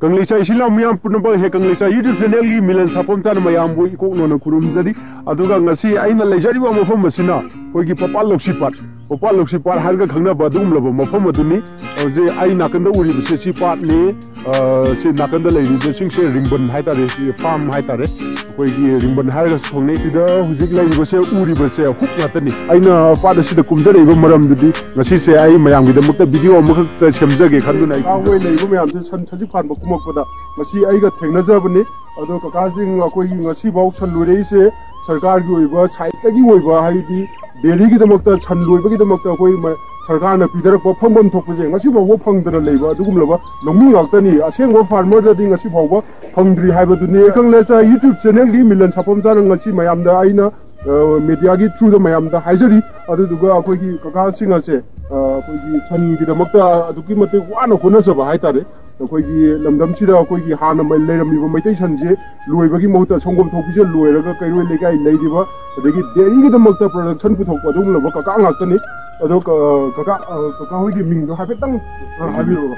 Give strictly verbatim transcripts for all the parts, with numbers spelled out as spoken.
ꯀꯪꯂꯩꯆꯥ ꯏꯆꯤꯜ ꯏꯅꯥꯎ ꯃꯤꯌꯥꯝ ꯄꯨꯝꯅꯃꯛ ꯍꯦ ꯀꯪꯂꯩꯆꯥ YouTube channelꯒꯤ ꯃꯤꯂꯟ ꯁꯥꯐꯝ ꯆꯥꯅ ꯃꯌꯥꯝꯕꯨ ꯏꯀꯣꯛ ꯅꯣꯟꯅ ꯈꯨꯔꯨꯝꯖꯔꯤ꯫ ꯑꯗꯨꯒ ꯉꯁꯤ ꯑꯩꯅ ꯂꯩꯖꯔꯤꯕ ꯃꯐꯝ ꯑꯁꯤꯅ ꯑꯩꯈꯣꯏꯒꯤ ꯄꯄꯥꯜ ꯂꯧꯁꯤꯄꯥꯠ, ꯄꯄꯥꯜ ꯂꯧꯁꯤꯄꯥꯠ ꯍꯥꯏꯔꯒ ꯈꯪꯅꯕ ꯑꯗꯨꯒꯨꯝꯂꯕ ꯃꯐꯝ ꯑꯗꯨꯅꯤ꯫ ꯍꯧꯖꯤꯛ ꯑꯩ ꯅꯥꯀꯟꯗ ꯎꯔꯤꯕꯁꯦ ꯁꯤ ꯄꯥꯠꯅꯤ꯫ ꯑ, ꯁꯤ ꯅꯥꯀꯟꯗ ꯂꯩꯔꯤꯕꯁꯤꯡꯁꯦ ꯔꯤꯡꯕꯟ ꯍꯥꯏꯇꯥꯔꯦ, ꯁꯤ ꯐꯥꯔꯝ ꯍꯥꯏꯇꯥꯔꯦ꯫ ꯑꯩꯈꯣꯏꯒꯤ ꯔꯤꯡꯕꯟ ꯍꯥꯏꯔꯒꯁꯨ ꯈꯪꯅꯩ꯫ ꯁꯤꯗ ꯍꯧꯖꯤꯛ ꯂꯩꯔꯤꯕꯁꯦ, ꯎꯔꯤꯕꯁꯦ ꯍꯨꯛ ꯉꯥꯛꯇꯅꯤ꯫ ꯑꯩꯅ ꯄꯥꯠ ꯑꯁꯤꯗ ꯀꯨꯝꯖꯔꯛꯏꯕ ꯃꯔꯝꯗꯨꯗꯤ ꯉꯁꯤꯁꯦ ꯑꯩ ꯃꯌꯥꯝꯒꯤꯗꯃꯛꯇ ꯚꯤꯗꯤꯑꯣ ꯑꯃꯈꯛꯇ ꯁꯦꯝꯖꯒꯦ ꯈꯟꯗꯨꯅ ꯑꯩ ꯑꯉꯥꯡ ꯑꯣꯏꯅ ꯂꯩꯕ ꯃꯌꯥꯝꯁꯦ ꯁꯟ ꯁꯖꯤꯛ ꯐꯥꯟꯕ ꯀꯨꯝꯃꯛꯄꯗ ꯉꯁꯤ ꯑꯩꯒ ꯊꯦꯡꯅꯖꯕꯅꯤ꯫ ꯑꯗꯣ ꯀꯀꯥꯁꯤꯡ, ꯑꯩꯈꯣꯏꯒꯤ ꯉꯁꯤꯐꯥꯎ ꯁꯟ ꯂꯣꯏꯔꯛꯏꯁꯦ ꯁꯔꯀꯥꯔꯒꯤ ꯑꯣꯏꯕ ꯁꯥꯏꯠꯇꯒꯤ ꯑꯣꯏꯕ, ꯍꯥꯏꯗꯤ ꯗꯦꯔꯤꯒꯤꯗꯃꯛꯇ, ꯁꯟ ꯂꯣꯏꯕꯒꯤꯗꯃꯛꯇ ꯑꯩꯈꯣꯏ ꯃ-, ꯁꯔꯀꯥꯔꯅ ꯄꯤꯊꯔꯛꯄ ꯐꯪꯐꯝ ꯊꯣꯛꯄꯁꯦ ꯉꯁꯤ ꯐꯥꯎꯕ ꯐꯪꯗꯅ ꯂꯩꯕ ꯑꯗꯨꯒꯨꯝꯂꯕ ꯂꯧꯃꯤ ꯉꯥꯛꯇꯅꯤ꯫ ꯑꯁꯦꯡꯕ ꯐꯥꯔꯃꯔꯗꯗꯤ ꯉꯁꯤ ꯐꯥꯎꯕ ꯐꯪꯗ꯭ꯔꯤ ꯍꯥꯏꯕꯗꯨꯅꯤ꯫ ꯀꯪꯂꯩꯆꯥ YouTube channelꯒꯤ ꯃꯤꯂꯟ ꯁꯥꯐꯝ ꯆꯥꯅ ꯉꯁꯤ ꯃꯌꯥꯝꯗ ꯑꯩꯅ, ꯑ, ꯃꯦꯗꯤꯌꯥꯒꯤ throughꯗ ꯃꯌꯥꯝꯗ ꯍꯥꯏꯖꯔꯤ꯫ ꯑꯗꯨꯗꯨꯒ ꯑꯩꯈꯣꯏꯒꯤ ꯀꯀꯥꯁꯤꯡ ꯑꯁꯦ, ꯑ, ꯑꯩꯈꯣꯏꯒꯤ ꯁꯟꯒꯤꯗꯃꯛꯇ ꯑꯗꯨꯛꯀꯤ ꯃꯇꯤꯛ ꯋꯥꯅ ꯍꯣꯠꯅꯖꯕ ꯍꯥꯏꯇꯥꯔꯦ꯫ ꯑꯩꯈꯣꯏꯒꯤ ꯂꯝꯗꯝꯁꯤꯗ ꯑꯩꯈꯣꯏꯒꯤ ꯍꯥꯟꯅ ꯃ-, ꯂꯩꯔꯝꯃꯤꯕ ꯃꯩꯇꯩ ꯁꯟꯁꯦ ꯂꯣꯏꯕꯒꯤ ꯃꯍꯨꯠꯇ ꯁꯪꯒꯣꯝ ꯊꯣꯛꯄꯤꯁꯦ ꯂꯣꯏꯔꯒ ꯀꯩꯔꯣꯏ ꯂꯩꯀꯥꯏ ꯂꯩꯔꯤꯕ ꯑꯗꯒꯤ ꯗꯦꯔꯤꯒꯤꯗꯃꯛꯇ production ꯄꯨꯊꯣꯛꯄ ꯑꯗꯨꯒꯨꯝꯂꯕ ꯀꯀꯥ ꯉꯥꯛꯇꯅꯤ꯫ ꯑꯗꯣ ꯀ-, ꯀꯀꯥ, ꯑ, ꯀꯀꯥ ꯍꯣꯏꯒꯤ ꯃꯤꯡꯗꯣ ꯍꯥꯏꯐꯦꯠꯇꯪ, ꯑ, ꯍꯥꯏꯕꯤꯔꯛꯑꯣ꯫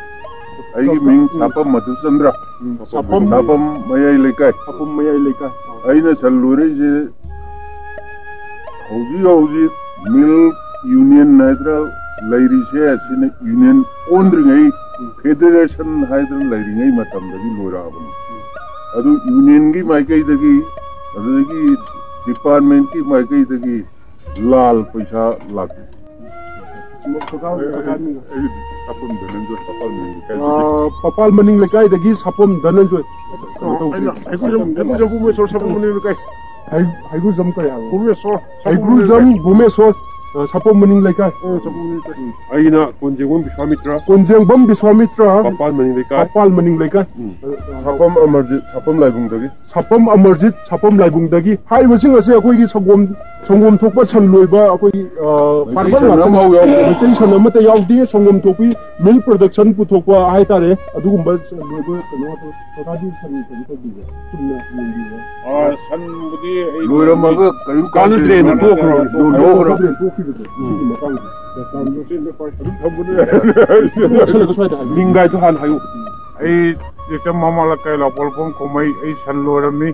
ꯑꯩꯒꯤ ꯃꯤꯡ ꯁꯥꯄꯝ ꯃꯙꯨꯆꯟꯗ꯭ꯔ, ꯎꯝ, ꯁꯥꯄꯝ, ꯁꯥꯄꯝ ꯃꯌꯥꯏ ꯂꯩꯀꯥꯏ꯫ ꯁꯥꯄꯝ ꯃꯌꯥꯏ ꯂꯩꯀꯥꯏ꯫ ꯑꯩꯅ ꯁꯟ ꯂꯣꯏꯔꯛꯏꯁꯦ ꯍꯧꯖꯤꯛ ꯍꯧꯖꯤꯛ ꯃꯤꯜꯛ ꯌꯨꯅꯤꯌꯟ ꯍꯥꯏꯗ꯭ꯔꯥ ꯂꯩꯔꯤꯁꯦ, ꯁꯤꯅ ꯌꯨꯅꯤꯌꯟ ꯑꯣꯟꯗ꯭ꯔꯤꯉꯩ, ꯐꯦꯗꯔꯦꯁꯟ ꯍꯥꯏꯗꯅ ꯂꯩꯔꯤꯉꯩ ꯃꯇꯝꯗꯒꯤ ꯂꯣꯏꯔꯛꯑꯕꯅꯤ꯫ ꯑꯗꯨ ꯌꯨꯅꯤꯌꯟꯒꯤ ꯃꯥꯏꯀꯩꯗꯒꯤ, ꯑꯗꯨꯗꯒꯤ ꯗꯤꯄꯥꯔꯠꯃꯦꯟꯠꯀꯤ ꯃꯥꯏꯀꯩꯗꯒꯤ ꯂꯥꯜ ꯄꯩꯁꯥ ꯂꯥꯛꯇꯦ꯫ ꯑꯩ, ꯑꯩ ꯁꯥꯄꯝ ꯙꯅꯟꯖꯣꯏ, ꯁꯥꯄꯝ ꯃꯅꯤꯡ ꯂꯩꯀꯥꯏꯗꯒꯤ꯫ ꯑꯥ, ꯄꯄꯥꯜ ꯃꯅꯤꯡ ꯂꯩꯀꯥꯏꯗꯒꯤ ꯁꯥꯄꯝ ꯙꯅꯟꯖꯣꯏ꯫ ꯀꯩꯅꯣ ꯇꯧꯁꯤ꯫ ꯑꯩꯅ ꯍꯩꯒ꯭ꯔꯨꯖꯝ, ꯍꯩꯒ꯭ꯔꯨꯖꯝ ꯚꯨꯕꯅꯦꯁꯣꯔ ꯁꯥꯄꯝ ꯃꯅꯤꯡ ꯂꯩꯀꯥꯏ꯫ ꯍꯩ-, ꯍꯩꯒ꯭ꯔꯨꯖꯝ ꯀꯔꯤ ꯍꯥꯏꯕ? ꯚꯨꯕꯅꯦꯁꯣꯔ, ꯁꯥꯄꯝ ꯃꯅꯤꯡ ꯍꯩꯒ꯭ꯔꯨꯖꯝ ꯂꯩꯀꯥꯏ꯫ ꯚꯨꯕꯅꯦꯁꯣꯔ, ꯑ, ꯁꯥꯄꯝ ꯃꯅꯤꯡ ꯂꯩꯀꯥꯏ꯫ ꯑ, ꯁꯥꯄꯝ ꯃꯅꯤꯡ ꯂꯩꯀꯥꯏ꯫ ꯑꯩꯅ ꯀꯣꯟꯖꯦꯡꯕꯝ ꯕꯤꯁ꯭ꯋꯥꯃꯤꯇ꯭ꯔ꯫ ꯀꯣꯟꯖꯦꯡꯕꯝ ꯕꯤꯁ꯭ꯋꯥꯃꯤꯇ꯭ꯔ꯫ ꯄꯄꯥꯜ ꯃꯅꯤꯡ ꯂꯩꯀꯥꯏ꯫ ꯄꯄꯥꯜ ꯃꯅꯤꯡ ꯂꯩꯀꯥꯏ꯫ ꯎꯝ꯫ ꯑ, ꯑ, ꯁꯥꯄꯝ ꯑꯃꯔꯖꯤꯠ, ꯁꯥꯄꯝ ꯂꯥꯏꯕꯨꯡꯗꯒꯤ꯫ ꯁꯥꯄꯝ ꯑꯃꯔꯖꯤꯠ, ꯁꯥꯄꯝ ꯂꯥꯏꯕꯨꯡꯗꯒꯤ꯫ ꯍꯥꯏꯔꯤꯕꯁꯤꯡ ꯑꯁꯦ ꯑꯩꯈꯣꯏꯒꯤ ꯁꯪꯒꯣꯝ, ꯁꯪꯒꯣꯝ ꯊꯣꯛꯄ ꯁꯟ ꯂꯣꯏꯕ ꯑꯩꯈꯣꯏꯒꯤ, ꯑ, ꯃꯩꯇꯩ ꯐꯥꯔꯃꯔ ꯁꯟ ꯉꯥꯛꯇꯅꯤ꯫ ꯑꯃꯐꯥꯎ ꯌꯥꯎꯗꯦ꯫ ꯃꯩꯇꯩ ꯁꯟ ꯑꯃꯠꯇ ꯌꯥꯎꯗꯦ꯫ ꯁꯪꯒꯣꯝ ꯊꯣꯛꯄꯤ, ꯃꯤꯜꯛ ꯄ꯭ꯔꯗꯛꯁꯟ ꯄꯨꯊꯣꯛꯄ ꯍꯥꯏꯇꯥꯔꯦ꯫ ꯑꯗꯨꯒꯨꯝꯕ ꯁꯟ ꯂꯣꯏꯕ ꯀꯩꯅꯣ ꯉꯥꯛꯇ꯫ ꯀꯀꯥꯗꯤ ꯁꯟ ꯀꯩꯅꯣ ꯇꯧꯕꯤꯕ꯭ꯔꯥ? ꯆꯨꯝꯅ ꯌꯦꯡꯕꯤꯕ꯭ꯔꯥ? ꯑ, ꯁꯟꯕꯨꯗꯤ ꯑꯩ ꯂꯣꯏꯔꯝꯃꯒ ꯀꯔꯤꯝ ꯀꯥꯟꯅꯗ꯭ꯔꯦꯅ ꯀꯥꯟꯅꯗ꯭ꯔꯦꯅ ꯇꯣꯛꯈ꯭ꯔꯕꯅꯤ꯫ ꯌꯣꯟꯊꯣꯛꯈ꯭ꯔꯕꯅꯤ꯫ ꯇꯣꯛꯈꯤꯕꯗꯣ꯫ ꯁꯤꯒꯤ ꯃꯇꯥꯡꯁꯦ꯫ ꯑꯗꯨꯝ ꯊꯝꯕꯅꯦ꯫ ꯅꯣꯛꯁꯜꯂꯒꯁꯨ ꯍꯥꯏꯗ ꯍꯥꯏꯕꯤꯌꯨ꯫ ꯃꯤꯡꯒꯥꯏꯗꯣ ꯍꯥꯟꯅ ꯍꯥꯏꯌꯨ꯫ ꯑꯩ ꯇꯦꯛꯆꯝ ꯃꯃꯥꯡ ꯂꯩꯀꯥꯏ ꯂꯥꯡꯄꯣꯛꯂꯣꯛꯄꯝ ꯈꯣꯃꯩ, ꯑꯩ ꯁꯟ ꯂꯣꯏꯔꯝꯃꯤ꯫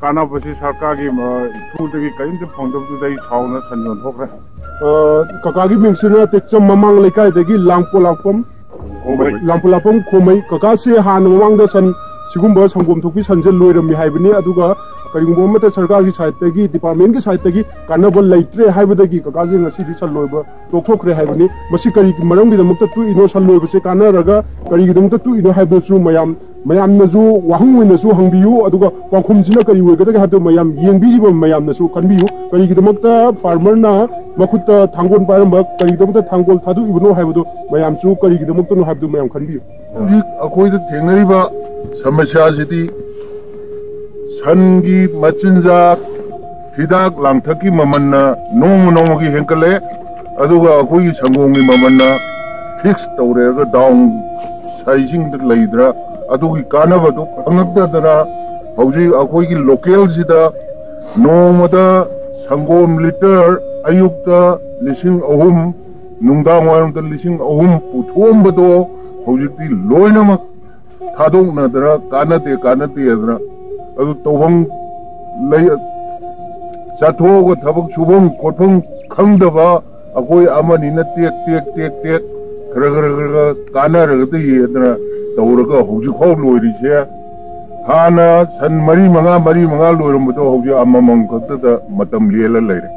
ꯀꯥꯟꯅꯕꯁꯤ ꯁꯔꯀꯥꯔꯒꯤ, ꯑ, ꯊ꯭ꯔꯨꯗꯒꯤ ꯀꯔꯤꯝꯇ ꯐꯪꯗꯕꯗꯨꯗ ꯑꯩ ꯁꯥꯎꯅ ꯁꯟ ꯌꯣꯟꯊꯣꯛꯈ꯭ꯔꯦ꯫ ꯑ, ꯀꯀꯥꯒꯤ ꯃꯤꯡꯁꯤꯅ ꯇꯦꯛꯆꯝ ꯃꯃꯥꯡ ꯂꯩꯀꯥꯏꯗꯒꯤ ꯂꯥꯡꯄꯣꯛꯂꯥꯛꯄꯝ, ꯈꯣꯃꯩ꯫ ꯂꯥꯡꯄꯣꯛꯂꯥꯛꯄꯝ ꯈꯣꯃꯩ꯫ ꯀꯀꯥꯁꯦ ꯍꯥꯟꯅ ꯃꯃꯥꯡꯗ ꯁꯟ ꯁꯤꯒꯨꯝꯕ ꯁꯪꯒꯣꯝ ꯊꯣꯛꯄꯤ ꯁꯟꯁꯦ ꯂꯣꯏꯔꯝꯃꯤ ꯍꯥꯏꯕꯅꯤ, ꯑꯗꯨꯒ ꯀꯔꯤꯒꯨꯝꯕ ꯑꯃꯠꯇ ꯁꯔꯀꯥꯔꯒꯤ ꯁꯥꯏꯠꯇꯒꯤ, ꯗꯤꯄꯥꯔꯠꯃꯦꯟꯒꯤ ꯁꯥꯏꯠꯇꯒꯤ ꯀꯥꯟꯅꯕ ꯂꯩꯇ꯭ꯔꯦ ꯍꯥꯏꯕꯗꯒꯤ ꯀꯀꯥꯁꯦ ꯉꯁꯤꯗꯤ ꯁꯟ ꯂꯣꯏꯕ ꯇꯣꯛꯊꯣꯛꯈ꯭ꯔꯦ ꯍꯥꯏꯕꯅꯤ꯫ ꯃꯁꯤ ꯀꯔꯤꯒꯤ ꯃꯔꯝꯒꯤꯗꯃꯛꯇ ꯇꯣꯛꯏꯅꯣ, ꯁꯟ ꯂꯣꯏꯕꯁꯦ ꯀꯥꯟꯅꯔꯒ ꯀꯔꯤꯒꯤꯗꯃꯛꯇ ꯇꯣꯛꯏꯅꯣ ꯍꯥꯏꯕꯗꯨꯁꯨ ꯃꯌꯥꯝ, ꯃꯌꯥꯝꯅꯁꯨ ꯋꯥꯍꯪ ꯑꯣꯏꯅꯁꯨ ꯍꯪꯕꯤꯌꯨ, ꯑꯗꯨꯒ ꯄꯥꯎꯈꯨꯝꯁꯤꯅ ꯀꯔꯤ ꯑꯣꯏꯒꯗꯒꯦ ꯍꯥꯏꯕꯗꯨ ꯃꯌꯥꯝ ꯌꯦꯡꯕꯤꯔꯤꯕ ꯃꯌꯥꯝꯅꯁꯨ ꯈꯟꯕꯤꯌꯨ꯫ ꯀꯔꯤꯒꯤꯗꯃꯛꯇ ꯐꯥꯔꯃꯔꯅ ꯃꯈꯨꯠꯇ ꯊꯥꯡꯒꯣꯜ ꯄꯥꯏꯔꯝꯕ, ꯀꯔꯤꯒꯤꯗꯃꯛꯇ ꯊꯥꯡꯒꯣꯜ ꯊꯥꯗꯣꯛꯏꯕꯅꯣ ꯍꯥꯏꯕꯗꯨ ꯃꯌꯥꯝꯁꯨ ꯀꯔꯤꯒꯤꯗꯃꯛꯇꯅꯣ ꯍꯥꯏꯕꯗꯨ ꯃꯌꯥꯝ ꯈꯟꯕꯤꯌꯨ꯫ ꯍꯧꯖꯤꯛ ꯑꯩꯈꯣꯏꯗ ꯊꯦꯡꯅꯔꯤꯕ ꯁꯃꯁ꯭ꯌꯥꯁꯤꯗꯤ ꯁꯟꯒꯤ ꯃꯆꯤꯟꯖꯥꯛ, ꯍꯤꯗꯥꯛ ꯂꯥꯡꯊꯛꯀꯤ ꯃꯃꯜꯅ ꯅꯣꯡꯃ ꯅꯣꯡꯃꯒꯤ ꯍꯦꯟꯀꯠꯂꯦ, ꯑꯗꯨꯒ ꯑꯩꯈꯣꯏꯒꯤ ꯁꯪꯒꯣꯝꯒꯤ ꯃꯃꯜꯅ ꯐꯤꯛꯁ ꯇꯧꯔꯦꯒ ꯗꯥꯎꯟ ꯁꯥꯏꯖꯤꯡꯗ ꯂꯩꯗ꯭ꯔꯥ, ꯑꯗꯨꯒꯤ ꯀꯥꯟꯅꯕꯗꯨ ꯐꯪꯉꯛꯇꯗꯅ ꯍꯧꯖꯤꯛ ꯑꯩꯈꯣꯏꯒꯤ ꯂꯣꯀꯦꯜꯁꯤꯗ ꯅꯣꯡꯃꯗ ꯁꯪꯒꯣꯝ ꯂꯤꯇꯔ ꯑꯌꯨꯛꯇ ꯂꯤꯁꯤꯡ ꯑꯍꯨꯝ, ꯅꯨꯡꯗꯥꯡ ꯋꯥꯏꯔꯝꯗ ꯂꯤꯁꯤꯡ ꯑꯍꯨꯝ ꯄꯨꯊꯣꯛꯑꯝꯕꯗꯣ ꯍꯧꯖꯤꯛꯇꯤ ꯂꯣꯏꯅꯃꯛ ꯊꯥꯗꯣꯛꯅꯗꯅ ꯀꯥꯟꯅꯗꯦ, ꯀꯥꯟꯅꯗꯦꯗꯅ ꯑꯗꯨ ꯇꯧꯐꯝ ꯂꯩ, ꯆꯠꯊꯣꯛꯑꯒ ꯊꯕꯛ ꯁꯨꯐꯝ ꯈꯣꯠꯐꯝ ꯈꯪꯗꯕ ꯑꯩꯈꯣꯏ ꯑꯃꯅꯤꯅ ꯇꯦꯛ ꯇꯦꯛ ꯇꯦꯛ ꯇꯦꯛ ꯈꯔ ꯈꯔ ꯈꯔ ꯈꯔ ꯀꯥꯟꯅꯔꯒꯗꯤ ꯌꯦꯗꯅ ꯇꯧꯔꯒ ꯍꯧꯖꯤꯛꯐꯥꯎ ꯂꯣꯏꯔꯤꯁꯦ꯫ ꯍꯥꯟꯅ ꯁꯟ ꯃꯔꯤ ꯃꯉꯥ, ꯃꯔꯤ ꯃꯉꯥ ꯂꯣꯏꯔꯝꯕꯗꯣ ꯍꯧꯖꯤꯛ ꯑꯃꯃꯝ ꯈꯛꯇꯗ ꯃꯇꯝ ꯂꯦꯜꯂ ꯂꯩꯔꯦ꯫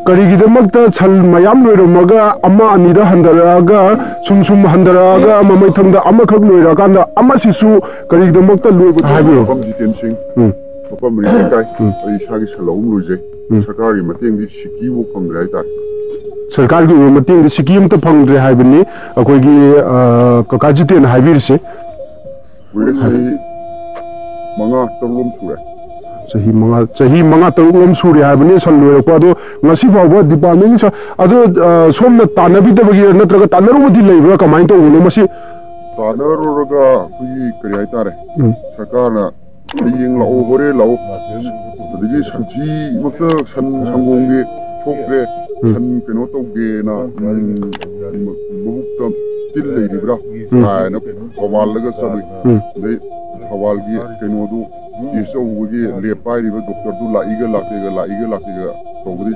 ꯀꯔꯤꯒꯤꯗꯃꯛꯇ ꯁꯟ ꯃꯌꯥꯝ ꯂꯣꯏꯔꯝꯃꯒ ꯑꯃ ꯑꯅꯤꯗ ꯍꯟꯊꯔꯛꯑꯒ, ꯁꯨꯝ ꯁꯨꯝ ꯍꯟꯊꯔꯛꯑꯒ, ꯃꯃꯩꯊꯪꯗ ꯑꯃꯈꯛ ꯂꯣꯏꯔꯛꯑꯀꯥꯟꯗ ꯑꯃꯁꯤꯁꯨ ꯀꯔꯤꯒꯤꯗꯃꯛꯇ ꯂꯣꯏꯕꯅꯣ? ꯍꯥꯏꯕꯤꯌꯨ꯫ ꯃꯐꯝ ꯖꯤꯇꯦꯟ ꯁꯤꯡ, ꯎꯝ꯫ ꯃꯐꯝ ꯃꯔꯤ ꯂꯩꯀꯥꯏ, ꯎꯝ꯫ ꯑꯩ ꯏꯁꯥꯒꯤ ꯁꯟ ꯑꯍꯨꯝ ꯂꯣꯏꯖꯩ꯫ ꯎꯝ꯫ ꯁꯔꯀꯥꯔꯒꯤ ꯃꯇꯦꯡꯗꯤ ꯁꯤꯀꯤ ꯑꯃ ꯐꯪꯗ꯭ꯔꯦ ꯍꯥꯏꯇꯥꯔꯦ꯫ ꯁꯔꯀꯥꯔꯒꯤ ꯑꯣꯏꯕ ꯃꯇꯦꯡꯗꯤ ꯁꯤꯀꯤ ꯑꯃꯇ ꯐꯪꯗ꯭ꯔꯦ ꯍꯥꯏꯕꯅꯤ ꯑꯩꯈꯣꯏꯒꯤ, ꯑ, ꯀꯀꯥ ꯖꯤꯇꯦꯟꯅ ꯍꯥꯏꯕꯤꯔꯤꯁꯦ꯫ ꯀꯨꯏꯔꯦ, ꯆꯍꯤ ꯃꯉꯥ ꯇꯔꯨꯛ ꯑꯃ ꯁꯨꯔꯦ꯫ ꯆꯍꯤ ꯃꯉꯥ, ꯆꯍꯤ ꯃꯉꯥ ꯇꯔꯨꯛ ꯑꯃ ꯁꯨꯔꯦ ꯍꯥꯏꯕꯅꯤ ꯁꯟ ꯂꯣꯏꯔꯛꯄ꯫ ꯑꯗꯣ ꯉꯁꯤ ꯐꯥꯎꯕ ꯗꯤꯄꯥꯔꯠꯃꯦꯟꯒꯤ ꯁ-, ꯑꯗꯣ, ꯑ, ꯁꯣꯝꯅ ꯇꯥꯟꯅꯕꯤꯗꯕꯒꯤꯔ ꯅꯠꯇ꯭ꯔꯒ ꯇꯥꯟꯅꯔꯨꯕꯗꯤ ꯂꯩꯕ꯭ꯔꯥ, ꯀꯃꯥꯏꯅ ꯇꯧꯕꯅꯣ ꯃꯁꯤ? ꯇꯥꯟꯅꯔꯨꯔꯒ ꯑꯩꯈꯣꯏꯒꯤ ꯀꯔꯤ ꯍꯥꯏꯇꯥꯔꯦ, ꯎꯝ꯫ ꯁꯔꯀꯥꯔꯅ ꯍꯌꯦꯡ ꯂꯥꯛꯑꯣ, ꯍꯣꯔꯦꯟ ꯂꯥꯛꯑꯣ, ꯑꯗꯒꯤ ꯁꯟꯊꯤꯃꯛꯇ, ꯁꯟ ꯁꯪꯒꯣꯝꯒꯤ ꯊꯣꯛꯇ꯭ꯔꯦ, ꯎꯝ꯫ ꯁꯟ ꯀꯩꯅꯣ ꯇꯧꯗꯦꯅ, ꯎꯝ, ꯃꯕꯨꯛꯇ ꯂꯩꯔꯤꯕ꯭ꯔꯥ ꯎꯝ꯫ ꯀꯥꯏꯅ ꯀꯧꯃꯥꯜꯂꯒ ꯆꯠꯂꯨꯏ꯫ ꯎꯝ꯫ ꯑꯗꯩ ꯊꯧꯕꯥꯜꯒꯤ ꯀꯩꯅꯣꯗꯨ, ꯇꯦꯁ ꯇꯧꯕꯒꯤ ꯂꯦꯞ ꯄꯥꯏꯔꯤꯕ ꯗꯣꯛꯇꯔꯗꯨ ꯂꯥꯛꯏꯒ ꯂꯥꯛꯇꯦꯒ, ꯂꯥꯛꯏꯒ ꯂꯥꯛꯇꯦꯒ ꯇꯧꯕꯗꯤ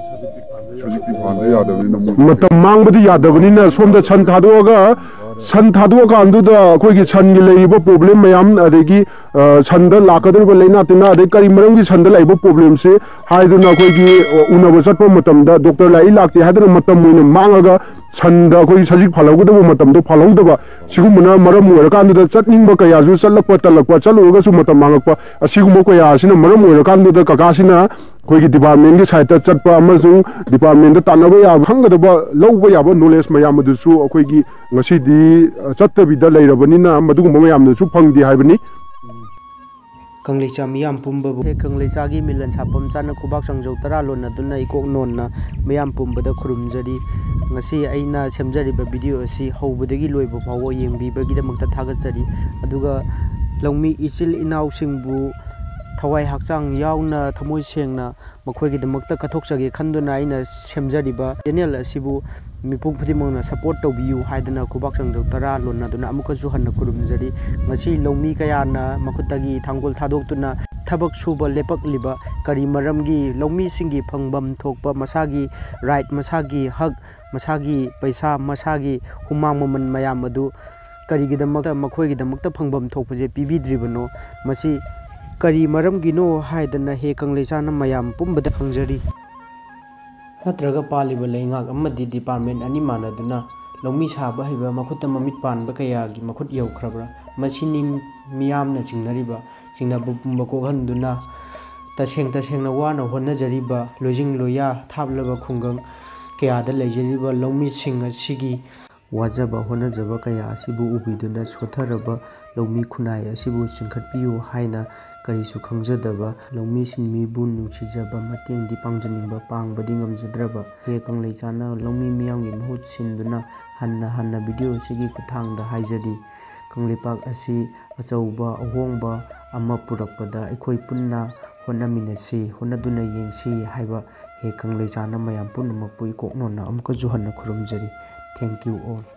ꯁꯖꯤꯛꯇꯤ ꯐꯥꯟꯗ ꯌꯥꯗꯕꯅꯤꯅ ꯃꯣꯏ ꯃꯇꯝ ꯃꯥꯡꯕꯗꯤ ꯌꯥꯗꯕꯅꯤꯅ ꯁꯣꯝꯗ ꯁꯟ ꯊꯥꯗꯣꯛꯑꯒ, ꯁꯟ ꯊꯥꯗꯣꯛꯑꯀꯥꯟꯗꯨꯗ ꯑꯩꯈꯣꯏꯒꯤ ꯁꯟꯒꯤ ꯂꯩꯔꯤꯕ ꯄ꯭ꯔꯣꯕ꯭ꯂꯦꯝ ꯃꯌꯥꯝ, ꯑꯗꯒꯤ, ꯑ, ꯁꯟꯗ ꯂꯥꯛꯀꯗꯧꯔꯤꯕ ꯂꯥꯏꯅꯥ ꯇꯤꯟꯅꯥ, ꯑꯗꯩ ꯀꯔꯤ ꯃꯔꯝꯒꯤ ꯁꯟꯗ ꯂꯥꯛꯏꯕ ꯄ꯭ꯔꯣꯕ꯭ꯂꯦꯝꯁꯦ ꯍꯥꯏꯗꯨꯅ ꯑꯩꯈꯣꯏꯒꯤ, ꯑ, ꯎꯅꯕ ꯆꯠꯄ ꯃꯇꯝꯗ ꯗꯣꯛꯇꯔ ꯂꯥꯛꯏ ꯂꯥꯛꯇꯦ ꯍꯥꯏꯗꯨꯅ ꯃꯇꯝ ꯑꯣꯏꯅ ꯃꯥꯡꯉꯒ ꯁꯟꯗ ꯑꯩꯈꯣꯏꯒꯤ ꯁꯖꯤꯛ ꯐꯜꯍꯧꯒꯗꯕ ꯃꯇꯝꯗꯣ ꯐꯜꯍꯧꯗꯕ, ꯁꯤꯒꯨꯝꯕꯅ ꯃꯔꯝ ꯑꯣꯏꯔꯀꯥꯟꯗꯨꯗ ꯆꯠꯅꯤꯡꯕ ꯀꯌꯥꯁꯨ ꯆꯠꯂꯛꯄ ꯇꯜꯂꯛꯄ, ꯆꯠꯂꯨꯔꯒꯁꯨ ꯃꯇꯝ ꯃꯥꯡꯉꯛꯄ, ꯑꯁꯤꯒꯨꯝꯕ ꯀꯌꯥ ꯑꯁꯤꯅ ꯃꯔꯝ ꯑꯣꯏꯔꯀꯥꯟꯗꯨꯗ ꯀꯀꯥꯁꯤꯅ ꯑꯩꯈꯣꯏꯒꯤ ꯗꯤꯄꯥꯔꯠꯃꯦꯟꯒꯤ ꯁꯥꯏꯠꯇ ꯆꯠꯄ ꯑꯃꯁꯨꯡ ꯗꯤꯄꯥꯔꯠꯃꯦꯟꯗ ꯇꯥꯟꯅꯕ ꯌꯥꯕ, ꯈꯪꯒꯗꯕ, ꯂꯧꯕ ꯌꯥꯕ ꯅꯣꯂꯦꯖ ꯃꯌꯥꯝ ꯑꯗꯨꯁꯨ ꯑꯩꯈꯣꯏꯒꯤ ꯉꯁꯤꯗꯤ, ꯑ, ꯆꯠꯇꯕꯤꯗ ꯂꯩꯔꯕꯅꯤꯅ ꯃꯗꯨꯒꯨꯝꯕ ꯃꯌꯥꯝꯗꯨꯁꯨ ꯐꯪꯗꯦ ꯍꯥꯏꯕꯅꯤ꯫ ꯀꯪꯂꯩꯆꯥ ꯃꯤꯌꯥꯝ ꯄꯨꯝꯕꯕꯨ ꯀꯪꯂꯩꯆꯥꯒꯤ ꯃꯤꯂꯟ ꯁꯥꯐꯝ ꯆꯥꯅ ꯈꯨꯕꯥꯛ ꯆꯥꯡꯖꯧ ꯇꯔꯥ ꯂꯣꯟꯅꯗꯨꯅ ꯏꯀꯣꯛ ꯅꯣꯟꯅ ꯃꯤꯌꯥꯝ ꯄꯨꯝꯕꯗ ꯈꯨꯔꯨꯝꯖꯔꯤ꯫ ꯉꯁꯤ ꯑꯩꯅ ꯁꯦꯝꯖꯔꯤꯕ ꯚꯤꯗꯤꯑꯣ ꯑꯁꯤ ꯍꯧꯕꯗꯒꯤ ꯂꯣꯏꯕ ꯐꯥꯎꯕ ꯌꯦꯡꯕꯤꯕꯒꯤꯗꯃꯛꯇ ꯊꯥꯒꯠꯆꯔꯤ꯫ ꯑꯗꯨꯒ ꯂꯧꯃꯤ ꯏꯆꯤꯜ ꯏꯅꯥꯎꯁꯤꯡꯕꯨ ꯊꯋꯥꯏ ꯍꯛꯆꯥꯡ ꯌꯥꯎꯅ ꯊꯃꯣꯏ ꯁꯦꯡꯅ ꯃꯈꯣꯏꯒꯤꯗꯃꯛꯇ ꯀꯠꯊꯣꯛꯆꯒꯦ ꯈꯟꯗꯨꯅ ꯑꯩꯅ ꯁꯦꯝꯖꯔꯤꯕ ꯆꯦꯅꯦꯜ ꯑꯁꯤꯕꯨ ꯃꯤꯄꯨꯝ ꯈꯨꯗꯤꯡꯃꯛꯅ ꯁꯄꯣꯔꯠ ꯇꯧꯕꯤꯌꯨ ꯍꯥꯏꯗꯅ ꯈꯨꯕꯥꯛ ꯆꯥꯡꯖꯧ ꯇꯔꯥ ꯂꯣꯟꯅꯗꯨꯅ ꯑꯃꯨꯛꯀꯁꯨ ꯍꯟꯅ ꯈꯨꯔꯨꯝꯖꯔꯤ꯫ ꯉꯁꯤ ꯂꯧꯃꯤ ꯀꯌꯥꯅ ꯃꯈꯨꯠꯇꯒꯤ ꯊꯥꯡꯒꯣꯜ ꯊꯥꯗꯣꯛꯇꯨꯅ ꯊꯕꯛ ꯁꯨꯕ ꯂꯦꯞꯄꯛꯂꯤꯕ ꯀꯔꯤ ꯃꯔꯝꯒꯤ? ꯂꯧꯃꯤꯁꯤꯡꯒꯤ ꯐꯪꯐꯝ ꯊꯣꯛꯄ ꯃꯁꯥꯒꯤ ꯔꯥꯏꯠ, ꯃꯁꯥꯒꯤ ꯍꯛ, ꯃꯁꯥꯒꯤ ꯄꯩꯁꯥ, ꯃꯁꯥꯒꯤ ꯍꯨꯃꯥꯡ ꯃꯃꯜ ꯃꯌꯥꯝ ꯑꯗꯨ ꯀꯔꯤꯒꯤꯗꯃꯛꯇ ꯃꯈꯣꯏꯒꯤꯗꯃꯛꯇ ꯐꯪꯐꯝ ꯊꯣꯛꯄꯁꯦ ꯄꯤꯕꯤꯗ꯭ꯔꯤꯕꯅꯣ? ꯃꯁꯤ ꯀꯔꯤ ꯃꯔꯝꯒꯤꯅꯣ ꯍꯥꯏꯗꯅ ꯍꯦ ꯀꯪꯂꯩꯆꯥꯅ ꯃꯌꯥꯝ ꯄꯨꯝꯕꯗ ꯍꯪꯖꯔꯤ꯫ ꯅꯠꯇ꯭ꯔꯒ ꯄꯥꯜꯂꯤꯕ ꯂꯩꯉꯥꯛ ꯑꯃꯗꯤ ꯗꯤꯄꯥꯔꯠꯃꯦꯟ ꯑꯅꯤ ꯃꯥꯟꯅꯗꯨꯅ ꯂꯧꯃꯤ ꯁꯥꯕ ꯍꯩꯕ ꯃꯈꯨꯠꯇ ꯃꯃꯤꯠ ꯄꯥꯟꯕ ꯀꯌꯥꯒꯤ ꯃꯈꯨꯠ ꯌꯧꯈ꯭ꯔꯕ꯭ꯔꯥ? ꯃꯁꯤꯅꯤ ꯃꯤꯌꯥꯝꯅ ꯆꯤꯡꯅꯔꯤꯕ, ꯆꯤꯡꯅꯕ ꯄꯨꯝꯕ ꯀꯣꯛꯍꯟꯗꯨꯅ ꯇꯁꯦꯡ ꯇꯁꯦꯡꯅ ꯋꯥꯅ ꯍꯣꯠꯅꯖꯔꯤꯕ, ꯂꯣꯏꯖꯤꯡ ꯂꯣꯏꯌꯥ ꯊꯥꯞꯂꯕ ꯈꯨꯡꯒꯪ ꯀꯌꯥꯗ ꯂꯩꯖꯔꯤꯕ ꯂꯧꯃꯤꯁꯤꯡ ꯑꯁꯤꯒꯤ ꯋꯥꯖꯕ ꯍꯣꯠꯅꯖꯕ ꯀꯌꯥ ꯑꯁꯤꯕꯨ ꯎꯕꯤꯗꯨꯅ ꯁꯣꯠꯊꯔꯕ ꯂꯧꯃꯤ ꯈꯨꯟꯅꯥꯏ ꯑꯁꯤꯕꯨ ꯆꯤꯡꯈꯠꯄꯤꯌꯨ ꯍꯥꯏꯅ ꯀꯔꯤꯁꯨ ꯈꯪꯖꯗꯕ ꯂꯧꯃꯤꯁꯤꯡ ꯃꯤꯕꯨ ꯅꯨꯡꯁꯤꯖꯕ, ꯃꯇꯦꯡꯗꯤ ꯄꯥꯡꯖꯅꯤꯡꯕ, ꯄꯥꯡꯕꯗꯤ ꯉꯝꯖꯗ꯭ꯔꯕ ꯍꯦ ꯀꯪꯂꯩꯆꯥꯅ ꯂꯧꯃꯤ ꯃꯤꯌꯥꯝꯒꯤ ꯃꯍꯨꯠ ꯁꯤꯟꯗꯨꯅ ꯍꯟꯅ ꯍꯟꯅ ꯚꯤꯗꯤꯑꯣ ꯑꯁꯤꯒꯤ ꯈꯨꯠꯊꯥꯡꯗ ꯍꯥꯏꯖꯔꯤ꯫ ꯀꯪꯂꯩꯄꯥꯛ ꯑꯁꯤ ꯑꯆꯧꯕ ꯑꯍꯣꯡꯕ ꯑꯃ ꯄꯨꯔꯛꯄꯗ ꯑꯩꯈꯣꯏ ꯄꯨꯟꯅ ꯍꯣꯠꯅꯃꯤꯟꯅꯁꯤ, ꯍꯣꯠꯅꯗꯨꯅ ꯌꯦꯡꯁꯤ ꯍꯥꯏꯕ ꯍꯦ ꯀꯪꯂꯩꯆꯥꯅ ꯃꯌꯥꯝ ꯄꯨꯝꯅꯃꯛꯄꯨ ꯏꯀꯣꯛ ꯅꯣꯟꯅ ꯑꯃꯨꯛꯀꯁꯨ ꯍꯟꯅ ꯈꯨꯔꯨꯝꯖꯔꯤ꯫ Thank you all.